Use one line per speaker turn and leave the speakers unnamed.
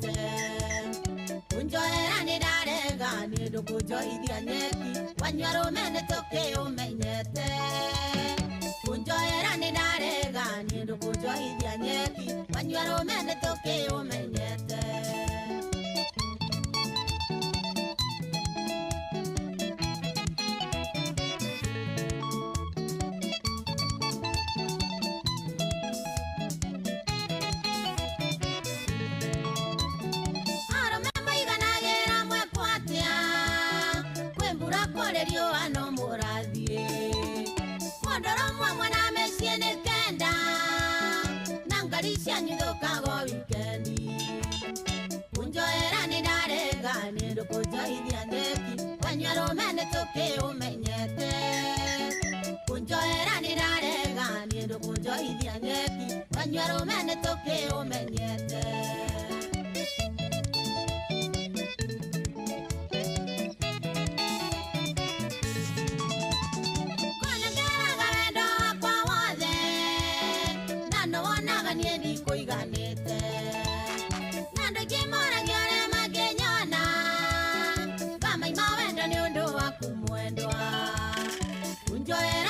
ndũkũiganĩte. Kunjoera nĩ ndarega niĩ ndũkũnjohithia nyeki, wanyua arũme nĩ tũkĩũmenyete. Kunjoera nĩ ndarega niĩ ndũkũnjohithia nyeki, wanyua arũme nĩ tũkĩũmenyete. Arũme maiganagĩra mwekwo atĩa, kwĩ mbura kũrĩ riũa no mũrathiĩ. Mũndũrũme ũmwe na mĩciĩ nĩ kenda, na ngari cianyu ithũkaga o wikendi. Kunjoera nĩ ndarega niĩ ndũkũnjohithia nyeki, wanyua arũme nĩ tũkĩũmenyete. Kunjoera nĩ ndarega niĩ ndũkũnjohithia nyeki, wanyua arũme nĩ tũkĩũmenyete. Kũnengeraga wendo wakwa wothe, na nĩwonaga niĩ ndikũiganĩte. Na andũ aingĩ moragia ũrĩa mangĩnyona, ngamaima wendo nĩ ũndũ waku mwendwa. Kunjoera